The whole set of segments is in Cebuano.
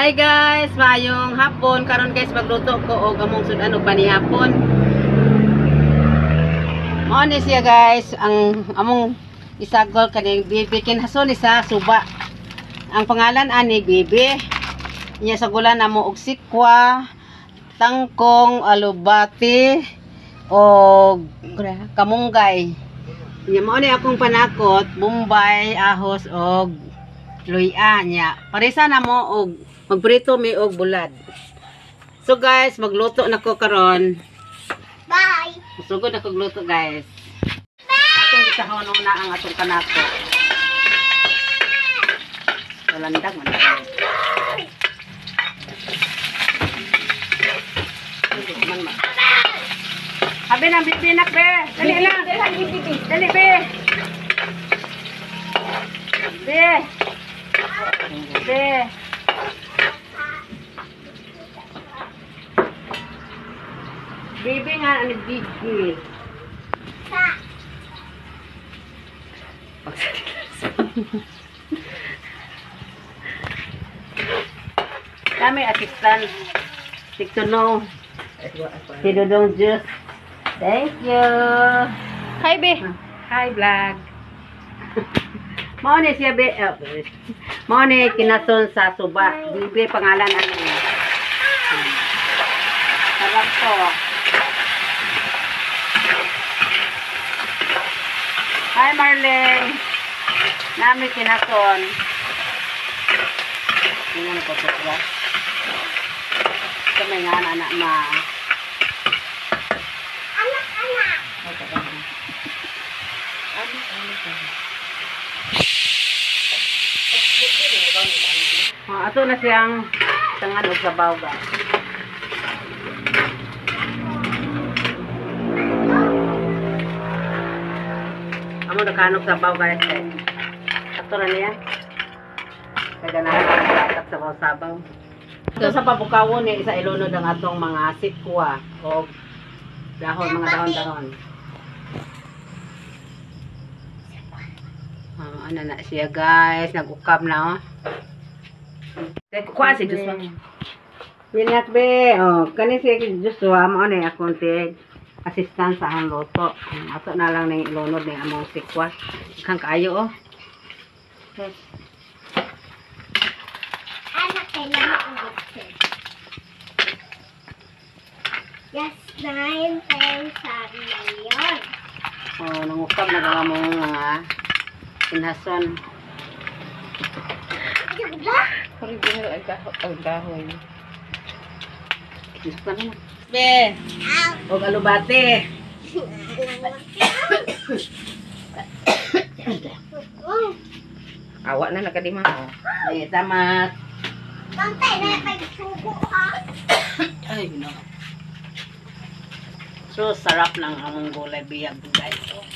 Hi guys, maayong hapon. Karon guys, magluto ko og among sudan og panihapon. Mao ni siya guys, ang among isagol kaning bibi kinhason ni sa suba. Ang pangalan ani bibi. Nya sagulan namo og sikwa, tangkong, alubati og kamunggay. Nya mao ni akong panakot, bombay, ahos og luya nya. Parisa na mo og magprito mi og bulad. So guys, magluto na ko karon. Bye. Sugod na kog luto guys. Atong gisahon una ang atong kanako. Walandag man na. Man ma. Abi nang bibinak be. Dali na. Dali be. Be. Be. Bibi nga ano bibi. Sa. Kami assistant. Tiktuno. Si Dudong Juice. Thank you. Hi, be. Hi, vlog. Mao ni siya be. Oh, mao ni kinason sa suba. Bibi pangalan ano niya. Sarap to. Hi, Marlene. Nami kinason. Hindi na pagkakla. Ito may nga anak ma. Anak, anak. Oh, ato na siyang tangan og sabaw ba. Amo na kanok sabaw guys eh. Ato na niya. Kaya ganahan ko sa sabaw-sabaw. Ito sa pabukawon ni isa ilunod ang atong mga sikwa o dahon, mga dahon-dahon. Oh, ano na siya guys, nag-ukab na oh. Kuha si Joshua. Pinak be, oh, kani si Joshua mo ni akong tig assistant sa akong luto. Ato na lang ning ilunod ni among sikwa. Kang kaayo oh. Anak, kailangan ulit. Yes, 9, 10, 7 million. Oh, nangukab na ang among mga inhason. Diba? Original ang kahoy. Ang kahoy. Isok na naman. Be, Ow. og alubate. Awa na nakadima oh. Ay, tamat. Bantay na pagsubo ha. Ay, no. So, sarap ng among gulay biyag guys. Oh.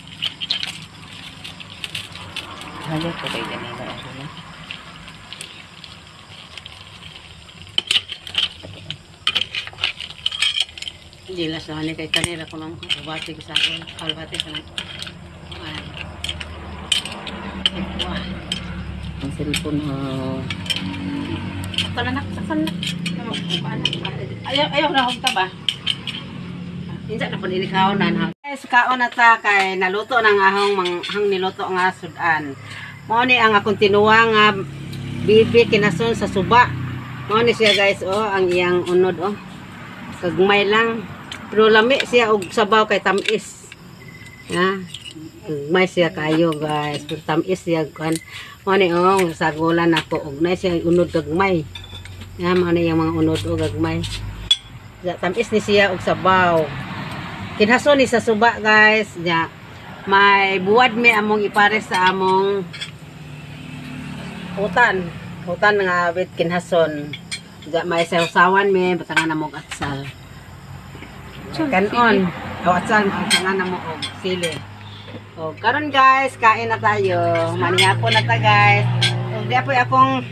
Halo ko kay ganina ako na. Hindi lang sa kay kanila kung ang alubate ko sa akin. Alubate ko lang. Ay. Wah. Ang cellphone ha. Saktan na, saktan na. Ayaw, ayaw na akong taba. Insa na po nilikaw na na. Guys, kaon na ta kay naluto na nga ahong hang niluto nga sudan. Mao ni ang akong tinuwa nga bibi kinason sa suba. Mao ni siya guys oh, ang iyang unod oh. Kagmay lang. Pero lami siya og sabaw kay tamis. Ha? Kagmay siya kayo guys. Pero tamis siya kan. Mao ni oh, sagulan nako og na siya unod gagmay. Ya, mao ni iyang mga unod og gagmay. Tamis ni siya og sabaw. Kinhason ni sa suba guys. Ya, may buwad mi among ipares sa among utan. Utan nga with kinhason. Ya, may sawsawan mi batangan na mo og atsal. Kanon. O atsal, batangan na mo og sili. O karon guys, kain na tayo. Manihapon na ta guys. O di apoy akong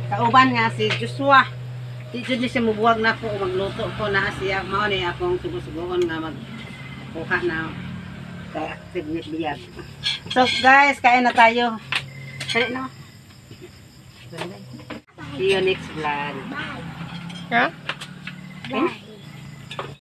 kauban nga si Joshua. Di jud ni siya mubuwag na ako magluto ko na siya mao ni akong sugo-sugoon nga magkuha na kay active ni biyag. So guys, kain na tayo. Dali na. Bye. See you next vlog. Bye. Ha? Bye.